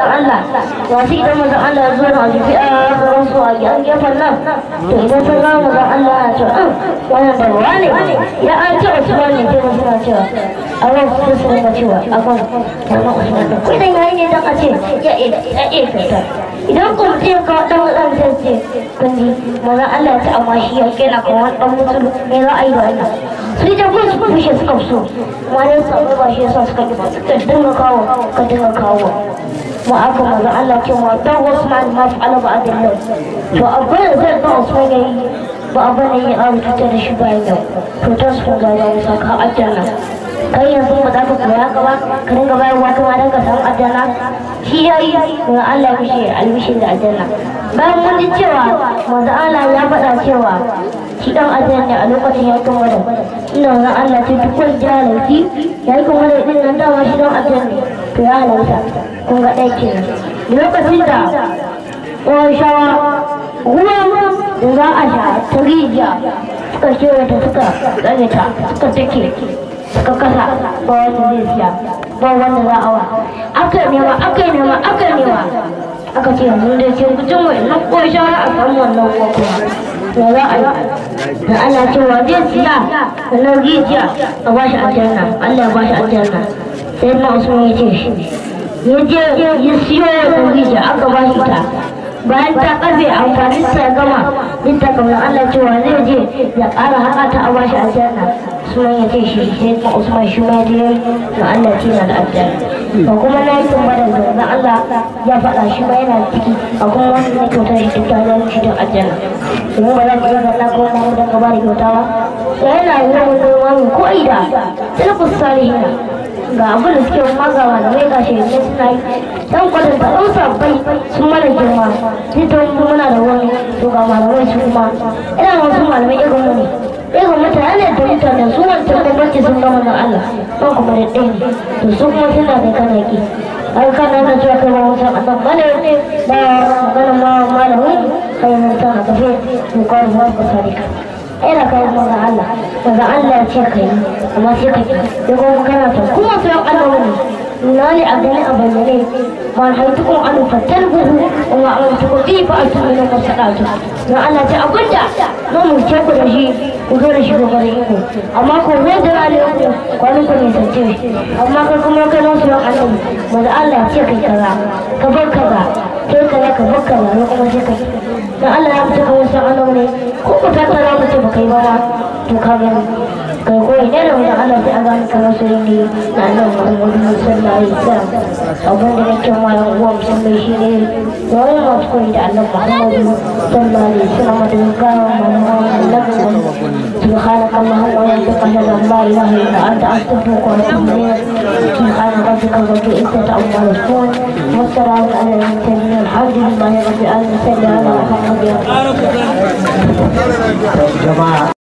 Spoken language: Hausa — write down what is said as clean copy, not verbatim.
Allah wasu idan manzon Allah ya zo na jufi a gaban su a gefen nan, to idan sun ga manzon Allah ya ce wannan da ruwa ne ya an ce Usman ne, sai suna cewa a ran su su rinka cewa akan wannan Usman ne ko idan yayi ne dan a ce ya iya kyauta. Idan kun ce ka dan dan sai ce kun ji manzon Allah ya ce amma shi ya kena kamar dan mutum me za a yi da wannan su da kun su fushe suka so amma dai sabo ba shi yasa suka ki ba, suka dinga kawo ka dinga kawo mu aka manzon Allah ce ma dan Usman ma fa'ala ba adallah. To abin da zai ba Usman yayi ba abin da ya rubuta da shi bayan yau to ta su ga ya musa ka aljanna. Kai yanzu ba za ka koya ka ba, ka dinga bayarwa kuma dan ka samu aljanna. Shi yayi manzon Allah mishi almishi da aljanna. Bayan mun ji cewa manzon Allah ya faɗa cewa shi dan aljanna a lokacin yakin Badar, inda manzon Allah ce duk wanda ya halarci yakin Badar din nan dama shi dan aljanna to ya halarta. Kun ga ɗaya kenan. Lokacin da shawa ruwan da za a sha ta rijiya suka kewaye ta suka tsare ta suka take suka kasa ba wanda zai siya ba wanda za a wa. Aka nema aka nema aka nema aka ce yanzu dai sai gujin wa'annan ƙoshawa a samu wannan ruwa kuma da za a yi da Allah cewa zai siya wannan rijiya a bashi aljanna, Allah ya bashi aljanna. Sai na Usman ya ce ya je ya siyo wannan rijiya aka bashi ta. Bayan ta kafe amfanin ta gama duk ta kamar Allah cewa zai je ya ƙara haka ta a bashi aljanna. Usman ya ce shi sai na Usman shi ma je na Allah ce na da aljanna. Ba kuma na yi tambaya da na Allah ya faɗa shi ma yana ciki a kuma wanda na kyauta shi duk ta zama shi don aljanna. Domin ba za mu iya zalla ko wani don gaba da kyauta ba. To yana yawan noma mai koyi da salafus salihina ga abin da suke magawa da mai gashi ne suna yi dan kwatanta ɗan sabbai sun mana girma duk da muna da wani to ga malamai su kuma ina wasu malamai irin mu ne irin mutane ne da mutane su wancan bambanci sun gama na Allah ban kuma da ɗaya ne to su kuma suna da kanaki har kana na cewa kai ba wasu a ba ne ba magana ma malamin kai mun san a kafe mu kawai mu ka sadika ina kai manzon Allah manzon Allah ya ce kai amma sai ka ki kuma kana son kuma sai Allah ne na ne a gani a bayyane ma haitukum an fatalbuhu wa ma amantukum bi fa antum min masadatu na Allah ce abinda na mu ce ku da shi ku zo da shi ku bari ku amma ku zo da alaiku kwanu ku ne sace amma kai kuma kai nasu yan Allah manzon Allah ya ce kai kaza ka bar kaza kai kaza ka bar kaza ne kuma sai kai dan Allah ya fita kamar san Allah ne ko ku tattara mu ce ba kai ba ma to ka gani kai koyi ne da wajen Allah sai an gani kamar su ne na Allah Muhammadu sallallahu alaihi wasallam. Abin da nake ma yan uwa musulmai shi ne wani masu koyi da Allah Muhammadu sallallahu alaihi wasallam da gawa Muhammadu سبحانك اللهم وبحمدك أشهد أن لا إله إلا أنت أستغفرك وأتوب إليك. سبحان ربك رب العزة عما يصفون والسلام على المرسلين الحمد لله رب العالمين. صلى على محمد.